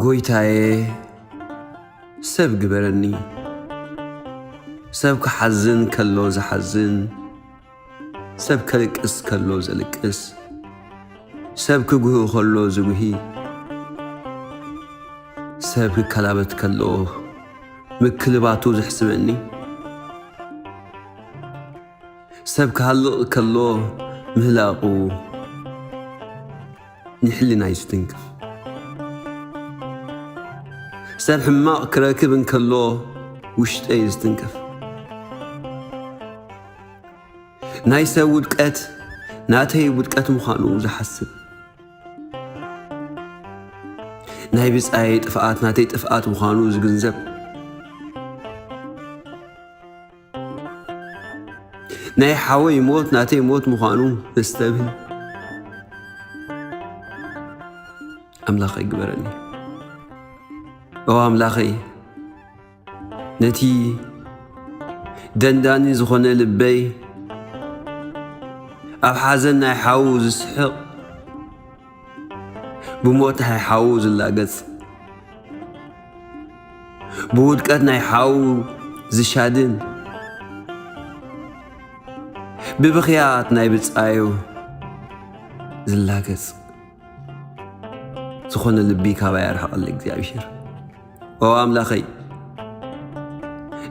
ጎይታዬ፣ ሰብ ግበረኒ። ሰብ ክሓዝን ከሎ ዝሓዝን፣ ሰብ ከልቅስ ከሎ ዘልቅስ፣ ሰብ ክጉህ ከሎ ዝጉሂ፣ ሰብ ክከላበት ከሎ ምክልባቱ ዘሕስበኒ፣ ሰብ ክሃልቕ ከሎ ምህላቑ ንሕልናይ ዝትንክፍ፣ ሰብ ሕማቕ ክረክብ እንከሎ ውሽጠይ ዝትንክፍ፣ ናይ ሰብ ውድቀት ናተይ ውድቀት ምዃኑ ዝሓስብ፣ ናይ ብጻየይ ጥፍኣት ናተይ ጥፍኣት ምዃኑ ዝግንዘብ፣ ናይ ሓወይ ሞት ናተይ ሞት ምዃኑ ዘስተብህል ኣምላኸይ ግበረኒ። ኦ ኣምላኸይ፣ ነቲ ደንዳኒ ዝኾነ ልበይ፣ ኣብ ሓዘን ናይ ሓዉ ዝስሕቕ፣ ብሞት ናይ ሓዉ ዝላገጽ፣ ብውድቀት ናይ ሓዉ ዝሻድን፣ ብብኽያት ናይ ብጻዩ ዝላገጽ ዝኾነ ልቢ ካባይ ኣርሕቐለይ እግዚኣብሔር። ኦ ኣምላኸይ፣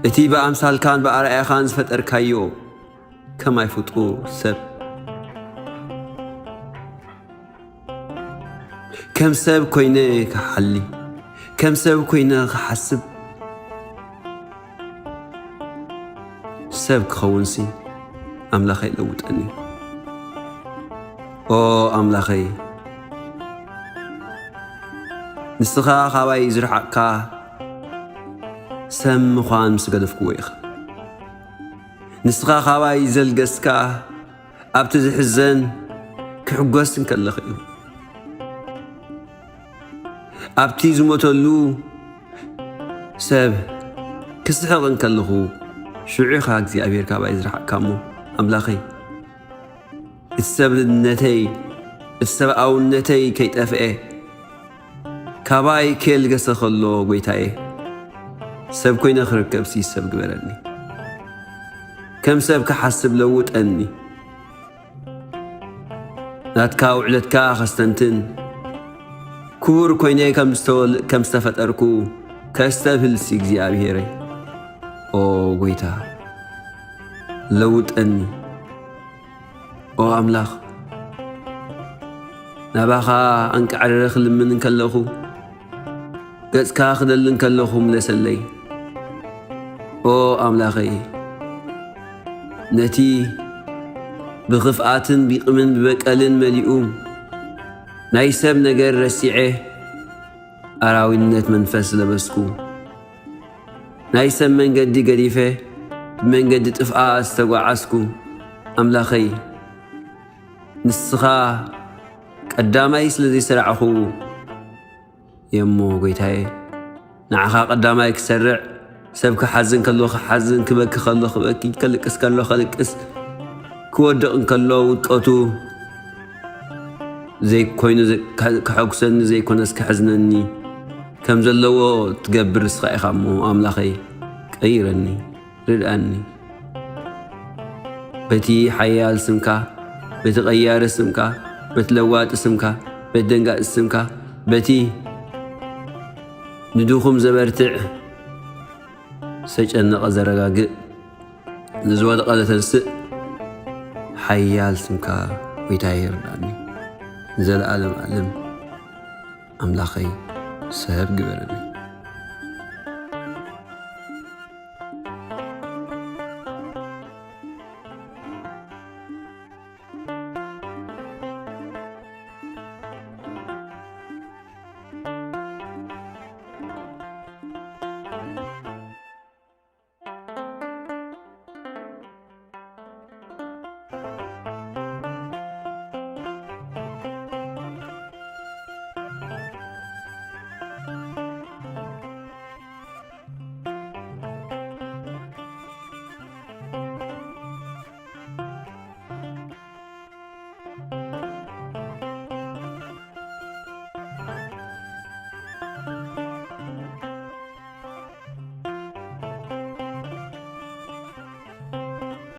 እቲ ብኣምሳልካን ብኣርኣያኻን ዝፈጠርካዮ ከማይ ፍጡር ሰብ፣ ከም ሰብ ኮይነ ክሓሊ፣ ከም ሰብ ኮይነ ክሓስብ፣ ሰብ ክኸውንሲ ኣምላኸይ ለውጠኒ። ኦ ኣምላኸይ፣ ንስኻ ካባይ ዝረሓቕካ ሰብ ምዃን ምስ ገደፍክዎ ኢኻ። ንስኻ ካባይ ዘልገስካ ኣብቲ ዝሕዘን ክሕጎስ እንከለኺ እዩ። ኣብቲ ዝሞተሉ ሰብ ክስሕቕ እንከለኹ፣ ሽዑ ኢኻ እግዚኣብሔር ካባይ ዝረሓቕካ እሞ፣ ኣምላኸይ፣ እቲ ሰብነተይ፣ እቲ ሰብኣውነተይ ከይጠፍኤ፣ ካባይ ከየልገሰ ከሎ፣ ጎይታየ፣ ሰብ ኮይነ ክርከብሲ ሰብ ግበረኒ። ከም ሰብ ክሓስብ ለውጠኒ። ናትካ ውዕለትካ ከስተንትን፣ ክቡር ኮይነ ከም ዝተወል-፣ ከም ዝተፈጠርኩ ከስተብህልሲ እግዚኣብሔረይ። ኦ ጎይታ፣ ለውጠኒ። ኦ ኣምላኽ፣ ናባኻ ኣንቃዕረረ ክልምን እንከለኹ፣ ገጽካ ክደሊ እንከለኹ ምለሰለይ። ኦ ኣምላኸይ፣ ነቲ ብኽፍኣትን ቢቕምን ብበቀልን መሊኡ ናይ ሰብ ነገር ረሲዐ፣ ኣራዊነት መንፈስ ለበስኩ። ናይ ሰብ መንገዲ ገዲፈ፣ ብመንገዲ ጥፍኣት ዝተጓዓዝኩ ኣምላኸይ፣ ንስኻ ቀዳማይ ስለ ዘይሰራዕኹ የሞ፣ ጎይታየ፣ ንዓኻ ቀዳማይ ክሰርዕ፣ ሰብ ክሓዝን ከሎ ክሓዝን፣ ክበኪ ከሎ ክበኪ፣ ከልቅስ ከሎ ከልቅስ፣ ክወድቕ እንከሎ ውድቀቱ ዘይኮይኑ ዘ-፣ ከ-፣ ከሐጉሰኒ ዘይኮነስ ከሕዝነኒ ከም ዘለዎ ትገብር ንስኻ ኢኻ እሞ፣ ኣምላኸይ፣ ቀይረኒ፣ ርድኣኒ። በቲ ሓያል ስምካ፣ በቲ ቀያሪ ስምካ፣ በቲ ለዋጢ ስምካ፣ በቲ ደንጋጺ ስምካ፣ በቲ ንድኹም ዘበርትዕ፣ ዝተጨነቐ ዘረጋግእ፣ ንዝወደቐ ዘተንስእ ሓያል ስምካ ጎይታየ ይርዳእኒ። ንዘለኣለም ኣለም ኣምላኸይ ሰብ ግበረኒ።